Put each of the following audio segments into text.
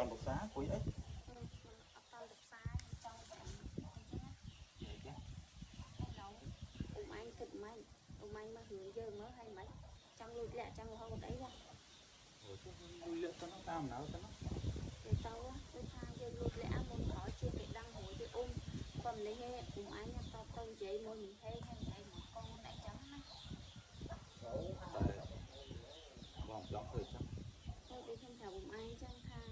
ចង់ប្រឹក្សាគួយអី ខ្ញុំអត់តន់ប្រឹក្សាខ្ញុំចង់ប្រាប់អញ្ចឹងណា និយាយគេ ឥឡូវអ៊ំឯងគិតម៉េចអ៊ំឯងមករឿងយើងមើលហើយម៉េចចង់លួចលាក់ចង់រហូតអីណា អូចុះលួយលាក់ទៅហ្នឹងតាមណៅទៅហ្នឹង ទៅទៅដូចថាយើងលួចលាក់មុនក្រោយជាគេដឹងរួចគេអ៊ំគាត់ម្លេះឯងអ៊ំឯងតបទៅនិយាយមួយមិនហេហើយនិយាយមួយកូនអីចឹងណា តែបងចង់ធ្វើចឹង ទៅដូចខ្ញុំប្រាប់អ៊ំឯងចឹងថា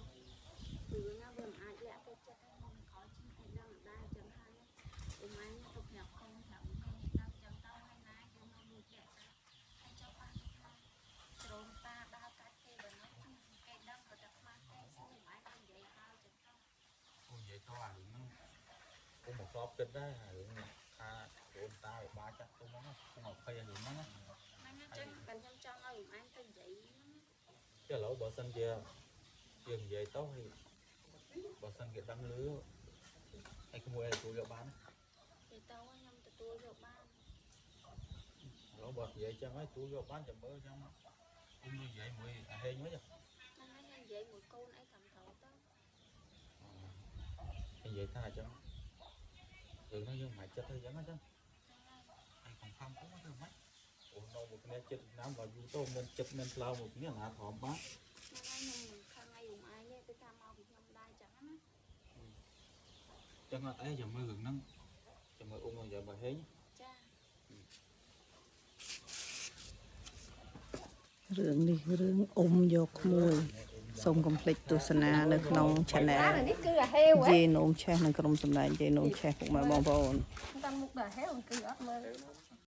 រឿងណាវាមិនអាចលាក់គេចិត្តឯងមុនក្រោយជាគេដឹងដែរចឹងហើយអ៊ំឯងទៅប្រាប់កូនប្រាប់ហេដឹងចឹងទៅហើយណាយើងនៅលួចលាក់ទៅហើយចុះបានថាជ្រោមតាដើរកាច់គេបើនោះគេដឹងក៏តែខ្មាស់គេសួរអ៊ំឯងទៅនិយាយហើយចឹងទៅ អូនិយាយទៅអារឿងហ្នឹងគុំមកសอบគិតដែរអារឿងថាប្អូនតាឲ្យបាចាស់ទុំហ្នឹងគុំអភ័យអារឿងហ្នឹងណា ហ្នឹងអញ្ចឹងបើខ្ញុំចង់ឲ្យអ៊ំឯងទៅនិយាយហ្នឹង ចុះឥឡូវបើសិនជាយើងនិយាយទៅហើយបើសិនគេដឹងលឺហើយក្មួយឲ្យទទួលយកបាន និយាយទៅខ្ញុំទទួលយកបាន ឥឡូវបើនិយាយចឹងហើយទទួលយកបានចាំមើលចឹងអ៊ំនិយាយមួយអាហេងវិញ ហ្នឹងហើយខ្ញុំនិយាយមួយកូនអីត្រឹមត្រូវទៅ និយាយថាអញ្ចឹងរឿងហ្នឹងយើងមិនចិត្តទៅអញ្ចឹងអញ្ចឹង ហ្នឹងហើយ ហើយកុំខំគុំទៅមិនអូនមកគ្នាចិត្តណាំបើយូរទៅមានចិត្តមានផ្លោមកគ្នាណាធំបាន ហ្នឹងហើយខ្ញុំមិនខឹងអីអ៊ំឯងទេទៅតាមមកពីខ្ញុំដែរចឹងណា ចឹងអត់អីចាំមើលរឿងហ្នឹងចាំមើលអ៊ំនិយាយបើហេង ចា រឿងនេះរឿងអ៊ំយកក្មួយសូមកុំភ្លេចទស្សនានៅក្នុង Channel នេះគឺអាហេវ យេនោមឆេះនិងក្រុមសម្ដែងយេនោមឆេះពុកម៉ែបងប្អូន តាមមុខដល់អាហេវគឺអត់មើល